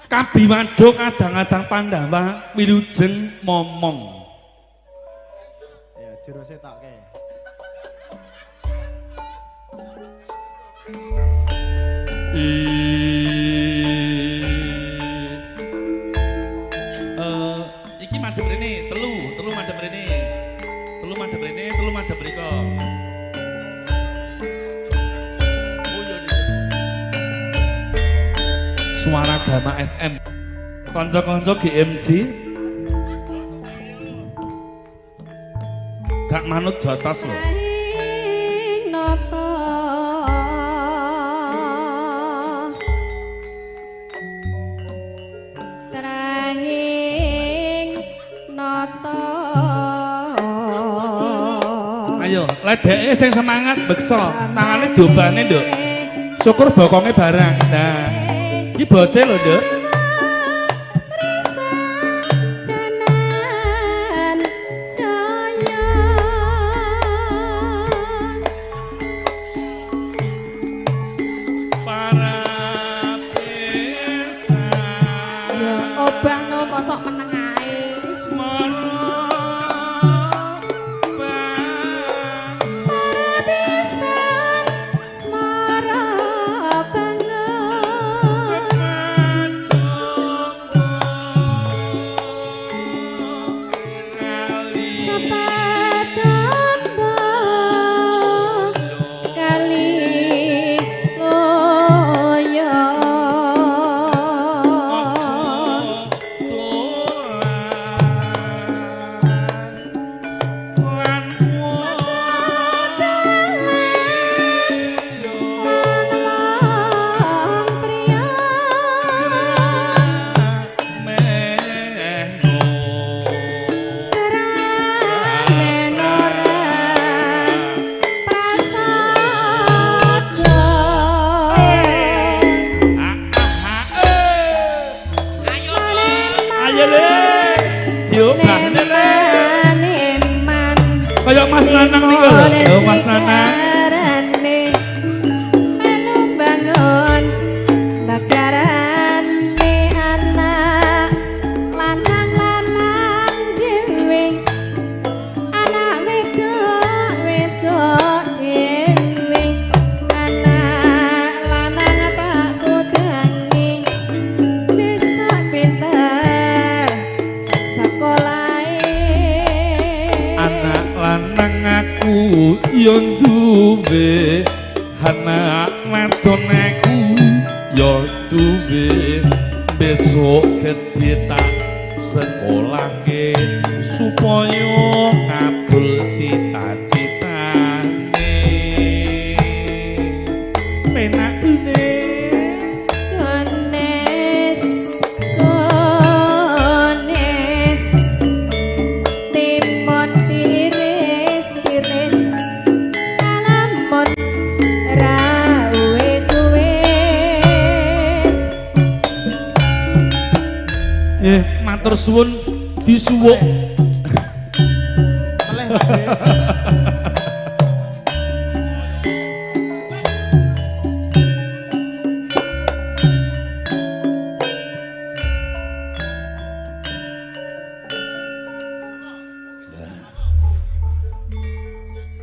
Kabiwado kadang-kadang Pandhawa wilujeng momong. Ya, juruse tokke. Iki madhep rene, telu madhep rene. Telu madhep rene, telu madhep mriko. Oh iya. Suara Gama FM. Kanca-kanca GMJ gak manut jotos lho. Ayo, ledeke sing semangat beksa, tangane diobahne, Nduk. Syukur bokonge barang. Nah, iki bose lho, Nduk. Para pesa. Ya obahno mosok meneng ae. Semara kaya Mas Nanang niku lho. Oh Mas Nanang. Melu bangun bakarane anak lanang-lanang dhewe. Anak wedok wedok dhewe. Anak lanang tak kodangi besok pinter sekolahe. Anak lanang aku yo duwe, anak wadon aku yo duwe, besok gedhe tak sekolahke supaya kabul cita-citane. Penak gune Kones kones timun tiris iris kalamun ra wis wis. Matur suwun disuwuk. Meleh Pak De.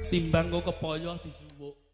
Timbang kok kepoyoh disuwuk.